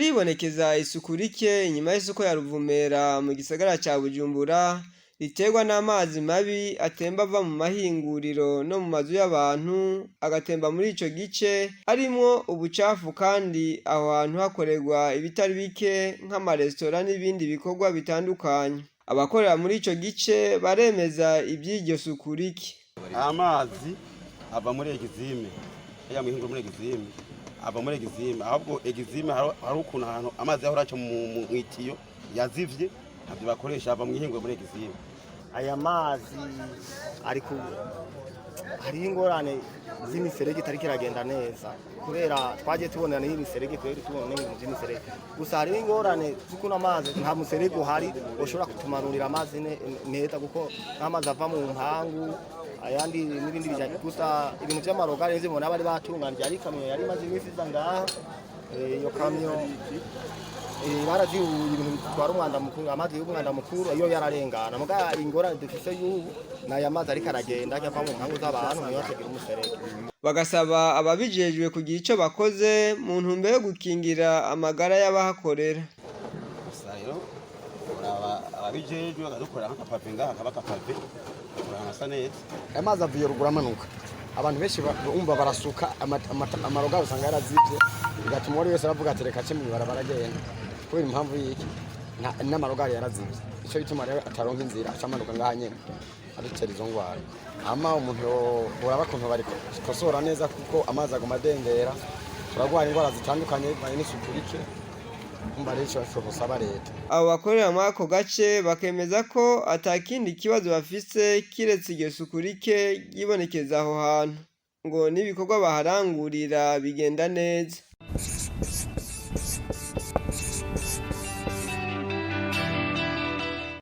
Haribonekeza isuku rike inyuma y'isoko ya Ruvumera mu gisagara ca Bujumbura, riterwa n'amazi mabi atemba ava mu mahinguriro no mu mazu y'abantu, agatemba muri ico gice arimwo ubucafu, kandi aho hantu hakorerwa ibitari bike nk'amaresitora n'ibindi bikorwa bitandukanye. Abakorera muri ico gice baremeza ivy'iryo suku rike. Amazi ava muri Exime, ya mwihinguro muri Exime, ava muri Exime. Ahubwo Exime hari ukuntu ahantu amazi yahora aca mu itiyo yazivye, ntabyo bakoresha, ava mwihinguro muri Exime. Aya mazi ari ku hariho ingorane z'imiserege itariko iragenda neza, kubera twagiye tubona n'iyi miserege, twebwe tubona n'ibintu by'imiserege gusa. Hariho ingorane z'ukuntu amazi, nta muserege uhari ushobora kutumanurira amazi neza, kuko nk'amazi ava mu mpangu, ayandi n'ibindi bijanye. Gusa ibintu vy'amarogare nivyo mubona bari batunganije. Ari ikamyo yari imaze iminsi iza ngaha, iyo kamyo barazihuye ibintu bitwara umwanda mukuru, amazi y'umwanda mukuru iyo yararengana. Muga ingorane dufise y'ubu ni aya mazi ariko aragenda ava mu mpangu z'abantu, niyo atagira umuserege. Bagasaba ababijejwe kugira ico bakoze mu ntumbero yo gukingira amagara y'abahakorera. Gusa rero uraba ababijejwe bakadukorera nk'akapave ngaha, kaba akapave, ahantu hasa neza. Amazi avuye ruguru amanuka, abantu benshi bumva barasuka amarogare, usanga yarazivye, bigatuma uwari wese aravuga ati reka ace mw'ibarabara agenda, kubera impamvu y'iki? N'amarogare yarazivye. Nico gituma rero ataronka inzira, aca amanuka ngaha nyene, adutera izo ngwara. Hama umuntu uraba ukuntu barikosora neza, kuko amazi aguma adendera, turagwara indwara zitandukanye bivanye n'isuku rike. Umva rero, ico gusaba leta. Abo bakorera muri ako gace bakemeza ko ata kindi kibazo bafise kiretse iryo suku rike ryibonekeza aho hantu, ngo n'ibikorwa baharangurira bigenda neza.